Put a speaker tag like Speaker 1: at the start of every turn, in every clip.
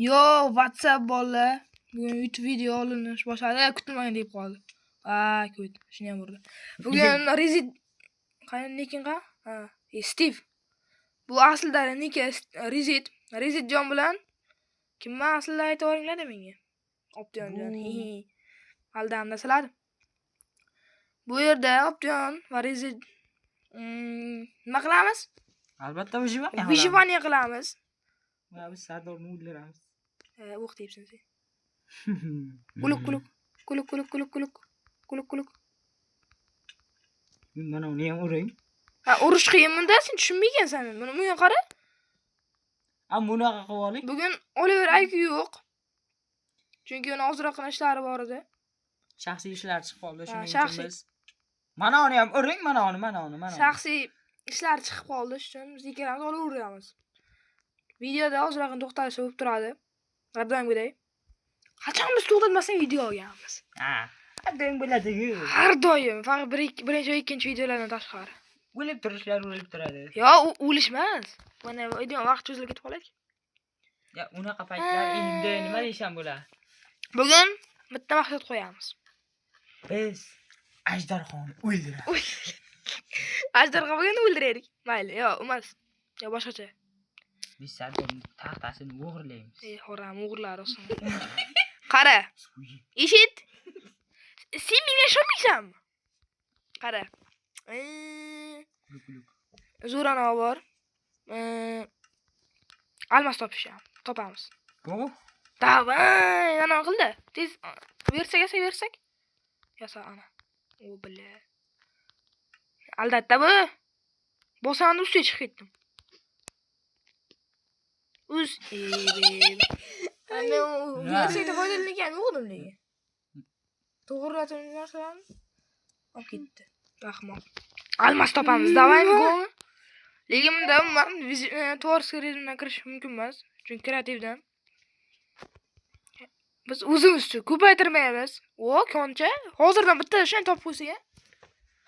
Speaker 1: Yo, WhatsApp bolalar. Bugun YouTube video olinish boshladi. Kutilmagan deb qoldi. A, ko'd. Shuni ham urdi. Bugun Rezit qani niking qa? Ha, Steve. Bu aslida niki Rezit. Rezit Jon bilan kimni aslida aytib yuboringlar menga. Optionjon. Aldamda sizlar. Bu yerda Option va Rezit nima qilamiz?
Speaker 2: Albatta, выживание.
Speaker 1: Выживание qilamiz.
Speaker 2: Va biz Sardorni o'ldiramiz.
Speaker 1: O'q deyapsan sen. Kuluk kuluk. Kuluk kuluk kuluk kuluk. Kuluk kuluk.
Speaker 2: Mana uni ham uring.
Speaker 1: Ha, urush qiyin bunda, sen tushunmaygansan. Buni bunga qara.
Speaker 2: A, bunaqa qilib oling.
Speaker 1: Bugun Oliver IQ yo'q. Chunki uni ozroqgina ishlari bor edi.
Speaker 2: Shaxsiy ishlar chiqib qoldi, shuning uchun
Speaker 1: shaxsiy-
Speaker 2: biz. Mana uni ham uring, mana uni, mana uni, mana uni.
Speaker 1: Shaxsiy ishlar chiqib qoldi, shuning uchun biz ikkalamiz olaveramiz. Videoda ozroqgina to'xtalish bo'lib turadi. Har doimgidek. Qachon biz to'xtatmasdan video olganmiz?
Speaker 2: Ha. Har doim bo'ladi-ku.
Speaker 1: Har doim, faqat bir birinchi va ikkinchi videolardan tashqari.
Speaker 2: O'lib turishlar o'lib turadi.
Speaker 1: Yo, u o'lish emas. Mana video vaqt cho'zilib ketib qoladi.
Speaker 2: Ya, unaqa paytlar endi nima desam bo'ladi?
Speaker 1: Bugun bitta maqsad qo'yamiz.
Speaker 2: Biz ajdarhoni o'ldiramiz.
Speaker 1: Ajdarho bugun o'ldiraylik. Mayli, yo, emas. Yo, boshqacha.
Speaker 2: Biz Sardorning taxtasini o'g'irlaymiz.
Speaker 1: Ey, harom o'g'irlar olsin. Qara. Eshit. Sen menga ishonmaysanmi? Qara.
Speaker 2: Kuluk kuluk.
Speaker 1: Zo'r anavi bor. Almas topish ham. Topamiz.
Speaker 2: Go.
Speaker 1: Давай, ana qildi. Tez bersak, esa bersak. Yasa ana. O бля. Aldatda bu. Bosani ustiga chiqib ketdim. Uz Ana u versakda foydalangan yo'q edim lekin. To'g'rilatib narsalarni olib ketdi. Ahmoq. Almas topamiz, давай, go. Lekin bunda umuman творческий rejimdan kirish mumkin emas. Chunki kreativdan. Biz o'zimizchi ko'paytirmaymiz. O, koncha. Hozirdan bitta shuni topib qo'ysak, a?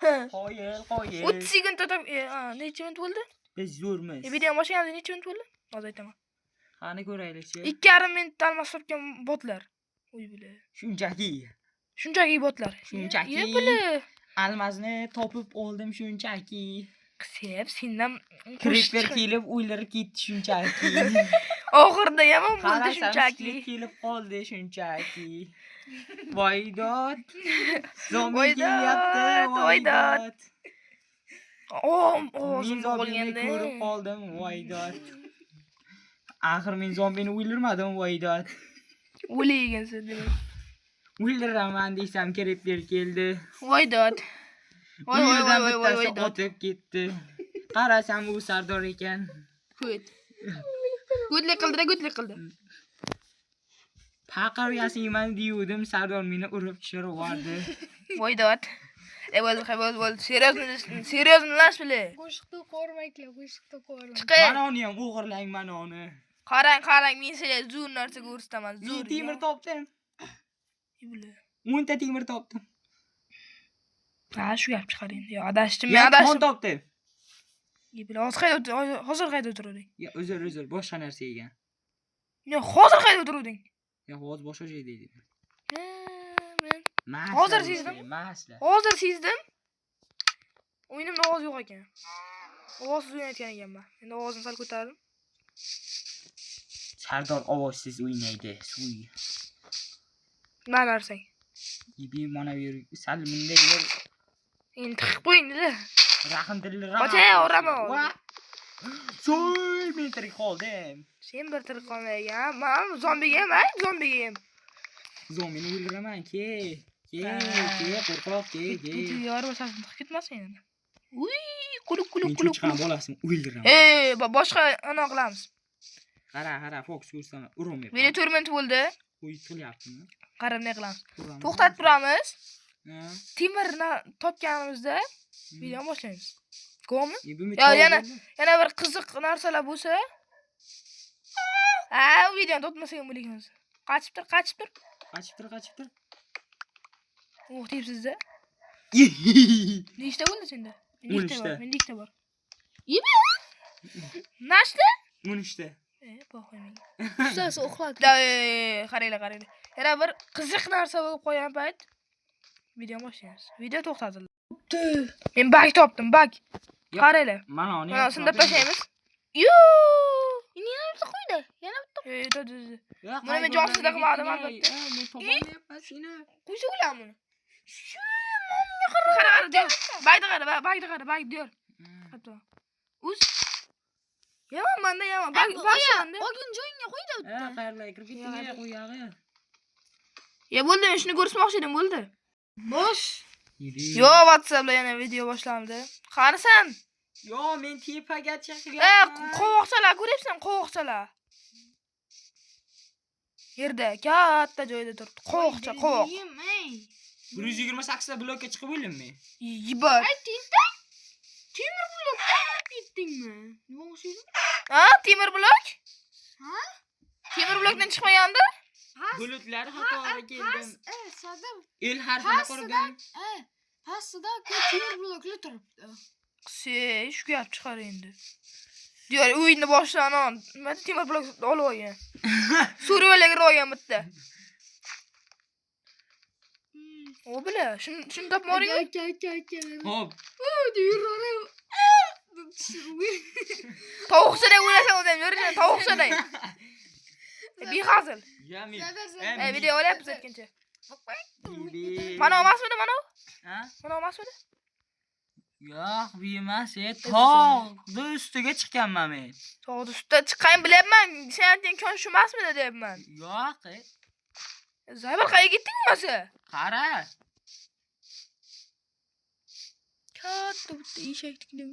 Speaker 1: Ha.
Speaker 2: Qoyil, qoyil.
Speaker 1: 30 sekundda top, ha, necha minut bo'ldi?
Speaker 2: Biz zo'rmiz.
Speaker 1: Video boshlaganimizda necha minut bo'ldi? Hozir aytaman.
Speaker 2: Qani ko'raylikchi.
Speaker 1: 2,5 minutda almas topgan botlar. Uy бля.
Speaker 2: Shunchaki.
Speaker 1: Shunchaki botlar.
Speaker 2: Shunchaki.
Speaker 1: Ye бля.
Speaker 2: Almazni topib oldim shunchaki.
Speaker 1: Qisib, sendan
Speaker 2: Creeper kelib o'ldirib ketdi shunchaki.
Speaker 1: Oxirida yomon bo'ldi
Speaker 2: Qarasam,
Speaker 1: shunchaki.
Speaker 2: skelet kelib qoldi shunchaki. Voydod. Zombi
Speaker 1: Voydod,
Speaker 2: kelyapti.
Speaker 1: voydod.
Speaker 2: Voydod.
Speaker 1: O,
Speaker 2: Men
Speaker 1: ovozim
Speaker 2: zombini
Speaker 1: bo'g'ilganda.
Speaker 2: ko'rib qoldim. Voydod. Axir men zombini o'ldirmadim, voydod.
Speaker 1: O'li yegansan demak.
Speaker 2: O'ldiraman desam, creeper keldi.
Speaker 1: Voydod. Voy
Speaker 2: U
Speaker 1: voy voy
Speaker 2: yerdan
Speaker 1: voy voy
Speaker 2: bittasi
Speaker 1: voydod.
Speaker 2: otib ketdi. Qarasam, u Sardor ekan.
Speaker 1: Ko'd. Go'dlik qildi, go'dlik qildi.
Speaker 2: Paqir yasayman deyuvdim, Sardor meni urib tushirib yubordi.
Speaker 1: Voydod. E, bo'ldi, bo'ldi, bo'ldi. Серьезно, серьезно бля.
Speaker 3: Qo'shiqni ko'rmanglar, qo'shiqni ko'rmang.
Speaker 1: Chiqing.
Speaker 2: Mana uni ham o'g'irlang, mana uni.
Speaker 1: Qarang, qarang, men sizlarga zo'r narsa ko'rsataman.
Speaker 2: Men
Speaker 1: Zo'r.
Speaker 2: temir topdim.
Speaker 1: Бля.
Speaker 2: 10 ta temir topdim.
Speaker 1: Ha, shu gap chiqar endi. Yo, adashdim, men
Speaker 2: Ya, kon
Speaker 1: adashdim.
Speaker 2: topdim.
Speaker 1: Бля, hozir qayerda hozir qayerda o'tiruvding?
Speaker 2: Ya, uzr, uzr, boshqa narsa yegan.
Speaker 1: Yo, hozir qayerda o'tiruvding?
Speaker 2: Ya, hozir boshqa joyda edim.
Speaker 1: Ha, men
Speaker 2: Masla
Speaker 1: Hozir
Speaker 2: deyishdi,
Speaker 1: sezdim.
Speaker 2: Masla.
Speaker 1: Hozir sezdim. O'yinimda ovoz yo'q ekan. Ovozsiz o'ynayotgan ekanman. Endi ovozimni sal ko'tardim.
Speaker 2: Sardor ovozsiz o'ynaydi. Suy.
Speaker 1: Nima narsang?
Speaker 2: Ibi, mana bu yer sal bunday yer.
Speaker 1: Endi tiqib qo'ying-da.
Speaker 2: Rahim dilli.
Speaker 1: Qochay, uraman hozir.
Speaker 2: Va. So'y, men tirik qoldim.
Speaker 1: Sen bir tirik qolmaygan. Man zombiga ham, ay, zombiga ham.
Speaker 2: Zombini o'ldiraman, ke. Ke, ke, qo'rqoq, ke, ke.
Speaker 1: Yorib sasini tiqib ketmasin endi. Uy, kuluk kuluk
Speaker 2: Men
Speaker 1: kuluk.
Speaker 2: cho'chqani bolasini o'ldiraman.
Speaker 1: Ey, boshqa ana qilamiz.
Speaker 2: Qara, qara, Fox ko'rsam urolmayapman.
Speaker 1: Video 4 minut bo'ldi.
Speaker 2: Qo'y, tilyaptimi?
Speaker 1: Qara, nima qilamiz.
Speaker 2: Uraman.
Speaker 1: To'xtatib turamiz.
Speaker 2: Ha.
Speaker 1: Temirni topganimizda videoni boshlaymiz. Go'mi?
Speaker 2: E, bu
Speaker 1: Yo, yana bir qiziq narsalar bo'lsa, ha, u videoni topmasak ham bo'ladi. Qochib tur, qochib tur.
Speaker 2: Qochib tur, qochib tur.
Speaker 1: O'q deyapsiz-da. Nechta bo'ldi senda? Menda ikkita
Speaker 2: 13 ta.
Speaker 1: bor. Menda ikkita bor. Yemi? Nechta?
Speaker 2: 13 ta.
Speaker 1: E, Похуй menga.
Speaker 3: Ustasi uxladi.
Speaker 1: Да, qaranglar, qaranglar. Yana bir qiziq narsa bo'lib qolgan payt video boshlaymiz. Video to'xtatildi. Men bug topdim, bug.
Speaker 2: Yo'q.
Speaker 1: Qaranglar.
Speaker 2: Mana uni.
Speaker 1: Mana sindirib tashlaymiz. Yo!
Speaker 3: Endi yana bitta qo'ydi. Yana bitta.
Speaker 1: Yo, yo, yo, yo. Buni men jonsizda qilmadim, albatta.
Speaker 2: Men topolmayapman seni.
Speaker 1: Qo'ysa ular buni. Shu qara, qara, diyor. Bugni qara, bugni qara, bug diyor. Hatto. Uz. Yomon manda yomon. Bug boshlandi.
Speaker 3: Olgin joyingga qo'ydi bitta.
Speaker 2: Ha, qayerlar kirib ketding, qo'yag'i.
Speaker 1: Ya bo'ldi, men shuni ko'rsatmoqchi edim, bo'ldi.
Speaker 3: Bosh.
Speaker 1: Yo, WhatsApp'da yana video boshlandi. Qanisan?
Speaker 2: Yo, men tepaga chiqyapman.
Speaker 1: Qovoqchalar ko'ryapsan, qovoqchalar. Yerda katta joyda turibdi. Qovoqcha, qovoq.
Speaker 3: Yemay.
Speaker 2: 128 ta blokka chiqib o'ldim men.
Speaker 1: Yibar.
Speaker 3: Ay, tentak. Temir blokka ketdingmi? Nima o'xshaydi?
Speaker 1: Ha, temir blok?
Speaker 3: Ha?
Speaker 1: Temir blokdan chiqmagandi?
Speaker 2: Bulutlar xatoga keldim.
Speaker 3: Sada
Speaker 2: El harfini
Speaker 3: Pastida-
Speaker 2: qurdim.
Speaker 3: pastida temir bloklar turibdi.
Speaker 1: Se, shu gap chiqar endi. Diyor, o'yinni boshidan on. Nima temir blok olib olgan. Suriyada kirib olgan bitta. O bila, shuni topmoringmi?
Speaker 3: Aka, aka, aka.
Speaker 2: Hop.
Speaker 3: Yuraverib.
Speaker 1: Tovuqchaday o'ylasan o'zing, yurasan tovuqchaday. Behazil.
Speaker 2: Ya men.
Speaker 1: E, video olyapmiz aytgancha.
Speaker 2: Mana
Speaker 1: Mana emasmidi, mana?
Speaker 2: Ha?
Speaker 1: Mana emasmidi?
Speaker 2: Yo'q, bu emas, tog'ni ustiga chiqqanman men.
Speaker 1: Tog'ni ustida chiqqan bilyapman. Sen aytgan kon shu emasmidi deyapman.
Speaker 2: Yo'q,
Speaker 1: Zaybir qayerga ketding bo'lmasa?
Speaker 2: qara.
Speaker 3: Katta bitta eshaknikini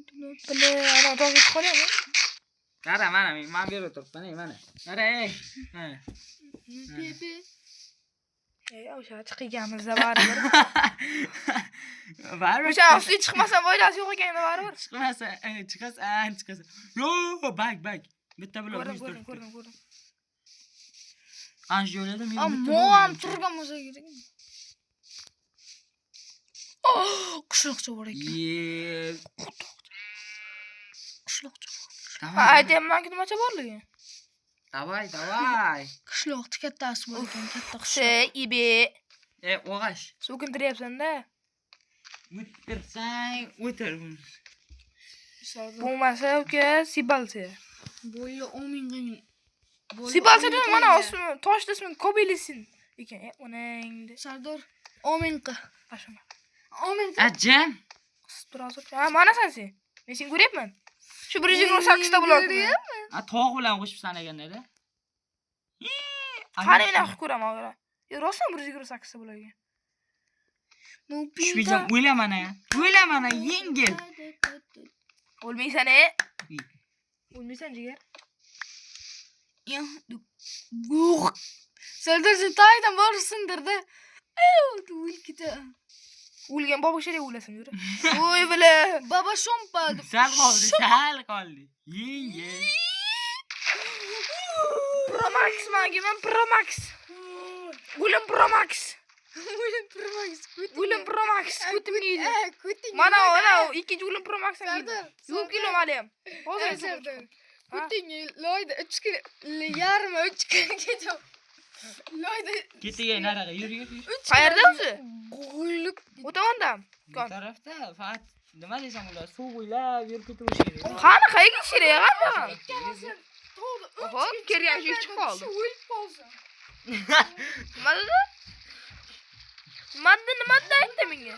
Speaker 1: Bile, ana tog'ga chiqa olyapman.
Speaker 2: Qara, mana men, mana bu yerda turibman, ey, mana. Qara, ey. Ha.
Speaker 3: Pepe.
Speaker 1: Ey, o'sha chiqganimizda baribir.
Speaker 2: Baribir
Speaker 1: O'sha ustiga chiqmasam foydasi yo'q ekan baribir.
Speaker 2: chiqmasa, chiqasan, chiqasan. Yo, bak, bak. Bitta blok
Speaker 1: Ko'rdim,
Speaker 2: yuz
Speaker 1: ko'rdim,
Speaker 2: turibdi.
Speaker 1: ko'rdim, ko'rdim.
Speaker 2: Ana shu joylarda men bitta
Speaker 3: Ammo
Speaker 2: blok
Speaker 3: ham
Speaker 2: yuz
Speaker 3: turgan bo'lsa kerak. Qishloqcha bor ekan.
Speaker 2: Ye,
Speaker 3: Qishloqcha.
Speaker 1: Ha,
Speaker 2: Давай,
Speaker 1: aytyapman-ku nimacha borligi.
Speaker 2: давай, давай.
Speaker 3: Qishloqni kattasi bor ekan, katta qishloq.
Speaker 1: Se, ibe.
Speaker 2: E, og'ash.
Speaker 1: So'kintiryapsan-da.
Speaker 2: O'tirsang, o'tir.
Speaker 1: Bo'lmasa uka, sibalsa.
Speaker 3: Bo'ldi 10 ming qiyin.
Speaker 1: Sibalsa dedim, mana osmi, toshni ismi Kobilisin ekan. E, onangni.
Speaker 3: Sardor 10 ming qil.
Speaker 1: Ashuna.
Speaker 3: 10 ming qil.
Speaker 2: Ajam.
Speaker 1: Qisib turasiz. Ha, manasan sen. Men seni ko'ryapman. Shu 128 ta blok.
Speaker 2: Ha, tog' bilan qo'shib sanaganda-da.
Speaker 1: Qani men haqi ko'raman hozir. E, rostdan 128 ta blok ekan.
Speaker 2: Tushmaysan, o'yla mana. O'yla mana, yengil.
Speaker 1: O'lmaysan, e. O'lmaysan jigar.
Speaker 3: Sardor sen tagidan borib sindirdi. O'lib ketdi.
Speaker 1: O'lgan boboshadek o'lasan yura. Voy bila.
Speaker 3: Baba shompa deb.
Speaker 2: Sal qoldi, sal qoldi. Yengil.
Speaker 1: Pro Max manga, men Pro Max. O'lim Pro Max.
Speaker 3: O'lim Pro Max.
Speaker 1: O'lim Pro Max ko'timga yedi.
Speaker 3: Ko'ting.
Speaker 1: Mana mana ikkinchi o'lim Pro Max ham yedi.
Speaker 3: Sardor.
Speaker 1: Yuvib kelaman hali ham. Hozir
Speaker 3: Ey, Sardor. Ko'ting loyda 3 kun yarmi 3 kun ketib. Loyda
Speaker 2: Ketiga nariga yur, yur, yur.
Speaker 3: 3
Speaker 1: Qayerda o'zi?
Speaker 3: G'ulib.
Speaker 1: U tomondami?
Speaker 2: Bu tarafda faqat nima desam ular suv bo'ylab yurib ketaverish kerak.
Speaker 1: Qani qayerga kerak qani?
Speaker 3: Ikkalasi to'g'ri.
Speaker 1: Oho, kirgan shu chiqib qoldi.
Speaker 3: Shu o'lib qolsin.
Speaker 1: Nima dedi? Nima dedi? Nima dedi aytdi menga?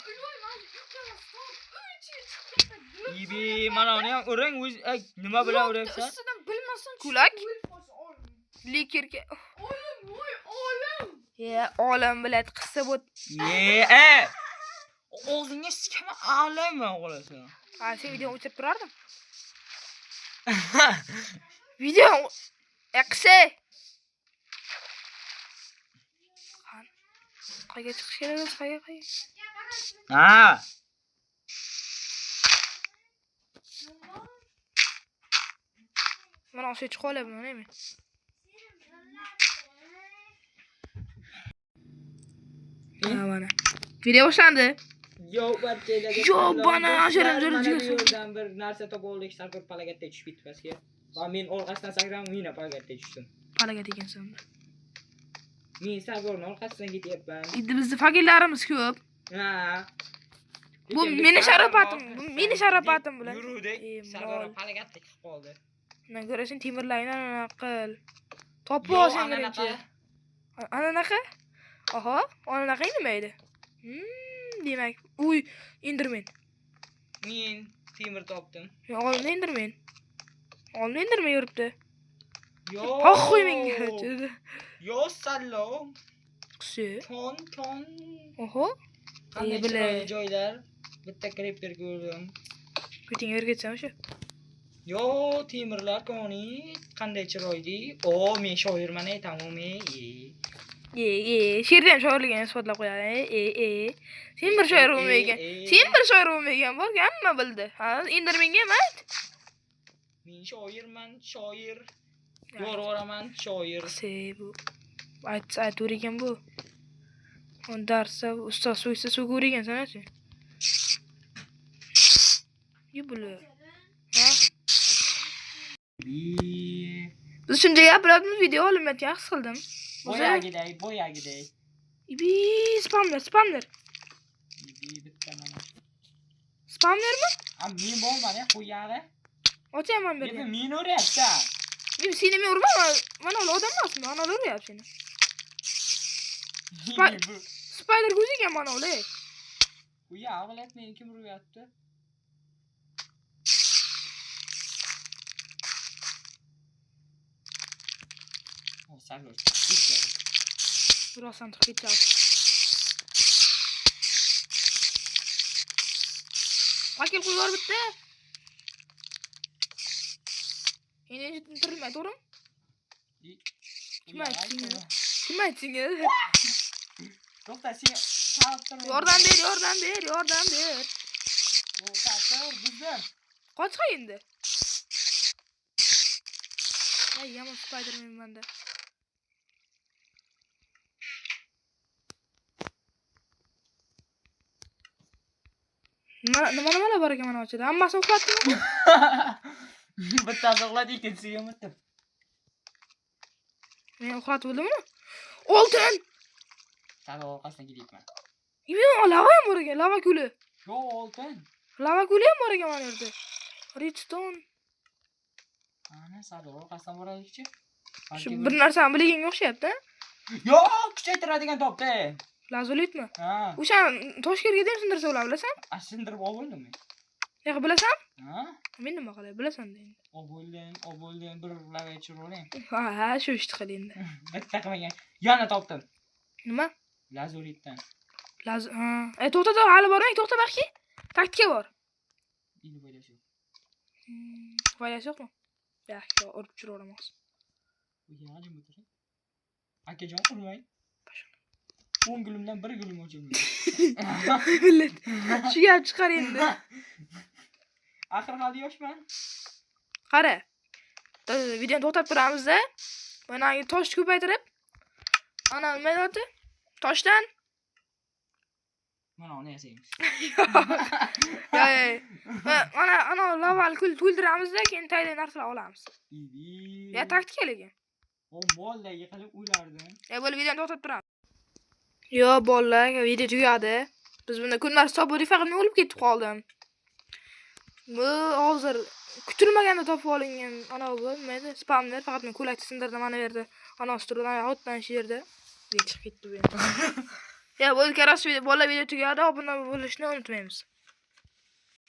Speaker 2: Ibi, mana uni ham uring, o'z ay, nima bilan uryapsan?
Speaker 3: Ustidan bilmasin.
Speaker 1: Kulak?
Speaker 3: O'lib qolsin.
Speaker 1: Likerga.
Speaker 3: Olim, voy olim.
Speaker 1: Ya, olam biladi qissa bu.
Speaker 2: Ye, e. Og'zingga sikama alayman o'g'lasan.
Speaker 1: Ha, sen videoni o'chirib turardim. Video e qissa. Qani? Qayerga chiqish kerak o'zi? Qayerga, qayerga?
Speaker 2: Ha.
Speaker 1: Mana o'sha chiqa olyapman, nima? Ha, mana. Video boshlandi.
Speaker 2: Yo, barchalarga
Speaker 1: Yo,
Speaker 2: salom
Speaker 1: bana,
Speaker 2: do'stlar.
Speaker 1: asharam, zo'r
Speaker 2: Mana bu
Speaker 1: jigarsan.
Speaker 2: yerdan bir narsa topib oldik, Sardor palagatda tushib ketdi pastga. Va men orqasidan sakrab, mina palagatga tushdim.
Speaker 1: Palagat ekansan.
Speaker 2: Men Sardorning orqasidan ketyapman.
Speaker 1: Endi bizni fakillarimiz ko'p.
Speaker 2: Ha.
Speaker 1: Bu
Speaker 2: Lekin biz
Speaker 1: meni
Speaker 2: Sardorning
Speaker 1: sharofatim, bu
Speaker 2: orqasidan
Speaker 1: meni sharofatim bilan.
Speaker 2: Yuruvdik.
Speaker 1: Ey,
Speaker 2: Sardor
Speaker 1: mol.
Speaker 2: palagatga chiqib qoldi.
Speaker 1: Undan ko'ra sen temirlarni anaqa qil. Topib
Speaker 2: Yo,
Speaker 1: ol sen
Speaker 2: ananaqa.
Speaker 1: birinchi. Ananaqa? Oho, ananaqa nima edi? Demak, uy Enderman.
Speaker 2: Men temir topdim.
Speaker 1: Men oldin Enderman. Oldin Enderman yuribdi.
Speaker 2: Yo.
Speaker 1: Poxuy menga.
Speaker 2: Yo sallo.
Speaker 1: Qisi.
Speaker 2: Kon kon.
Speaker 1: Oho,
Speaker 2: Qanday
Speaker 1: Ey, bila.
Speaker 2: chiroyli joylar. Bitta creeper ko'rdim.
Speaker 1: Ko'tingga berib ketsam o'sha.
Speaker 2: Yo, temirlar koni qanday chiroyli. O, men shoirman ey, tamom ey.
Speaker 1: E, e, she'rda ham shoirligini isbotlab qo'yadi. E, e, e. Sen bir shoir bo'lmagan. Sen bir shoir bo'lmagan bor, hamma bildi. Ha, Endermanga ham ayt.
Speaker 2: Men shoirman, shoir. Yoraman, shoir.
Speaker 1: Se bu. Aytsa aytaver ekan bu. Darsda ustoz so'ksa so'kaver ekansan sen. Ye bular. Ha? Biz shuncha gapiryapmiz, video olinmayotgan his qildim. O'zi
Speaker 2: Boyagiday, boyagiday.
Speaker 1: Ibi, spamlar, spamlar.
Speaker 2: Ibi, bitta mana.
Speaker 1: Spamlarmi?
Speaker 2: A, men borman, ya, qo'yari.
Speaker 1: Ochyapman
Speaker 2: Endi
Speaker 1: bergan.
Speaker 2: meni uryapsan.
Speaker 1: Ibi, seni men urmayman. Mana ular odam emasmi? Mana ular uryapti seni.
Speaker 2: Bu.
Speaker 1: Spider ko'zi ekan mana ular.
Speaker 2: Uya, bilat meni kim uryapti? O, Sardor.
Speaker 1: Rostdan chiqib ketdi. Fakir qo'yib yubor bitta. Endi tirilmay, to'g'rimi? Kim aytdi senga? Kim aytdi senga?
Speaker 2: To'xta, sen chalib tur.
Speaker 1: Yordam ber, yordam ber, yordam ber.
Speaker 2: To'xta, tur, buzdim.
Speaker 1: Qochqa endi. Ay, yomon Spiderman menda. Nima nimalar bor ekan mana ichida? Hammasini uxlatdingmi?
Speaker 2: Bittasi uxladi, ikkinchisiga o'tdim.
Speaker 1: Men uxlatib bo'ldimmi? Oltin!
Speaker 2: Sardor orqasidan ketyapman.
Speaker 1: Yo'q, lava ham bor ekan, lava ko'li.
Speaker 2: Yo, oltin.
Speaker 1: Lava ko'li ham bor ekan mana yerda. Redstone.
Speaker 2: Ana, Sardor orqasidan boraylikchi.
Speaker 1: Shu bir narsani bilganga o'xshayapti.
Speaker 2: Yo, kuchaytiradigan topdi.
Speaker 1: Lazulitmi?
Speaker 2: Ha,
Speaker 1: O'sha Toshkentga ham sindirsa bo'ladi, bilasan?
Speaker 2: a sindirib oldim men.
Speaker 1: Yo'q, bilasan?
Speaker 2: Ha?
Speaker 1: Men nima qilay, bilasan endi.
Speaker 2: Olib bo'ldim, olib bo'ldim, bir lava tushirib oling.
Speaker 1: Ha, ha, shu ishni qil endi.
Speaker 2: Bitta qilmagan. Yana topdim.
Speaker 1: Nima?
Speaker 2: Lazuritdan.
Speaker 1: Laz ha. E, to'xta, to'xta, hali bormang, to'xta baxki. Taktika bor.
Speaker 2: Endi foydasi yo'q.
Speaker 1: Foydasi yo'qmi? Yaxshi, urib tushira hozir.
Speaker 2: Yana jim o'tiring. Akajon urmang. 10 gulimdan 1 gulim ochilmaydi.
Speaker 1: Millat. Shu gap chiqar endi.
Speaker 2: Axir hali yoshman.
Speaker 1: Qara. Videoni to'xtatib turamizda. Mana tosh ko'paytirib, ana nima deyapti? Toshdan
Speaker 2: Mana uni yasaymiz.
Speaker 1: Yo, yo, yo. Mana ana lavali ko'l to'ldiramizda, keyin tayda narsalar olamiz.
Speaker 2: Ibi.
Speaker 1: Ya taktika lekin.
Speaker 2: O mollar yiqilib o'lardim.
Speaker 1: E, bo'ldi, videoni to'xtatib turamiz. Yo, bolalar, video tugadi. Biz bunda kunlar hisob bo'ldik, faqat men o'lib ketib qoldim. Bu hozir kutilmaganda topib olingan ana bu nima edi? Spamlar, faqat men ko'lakni sindirdim mana bu yerda. Ana turdi, ana otdan shu yerda. Chiqib ketdi bu endi. Ya bo'ldi, короче, bolalar, video tugadi. Obuna bo'lishni unutmaymiz.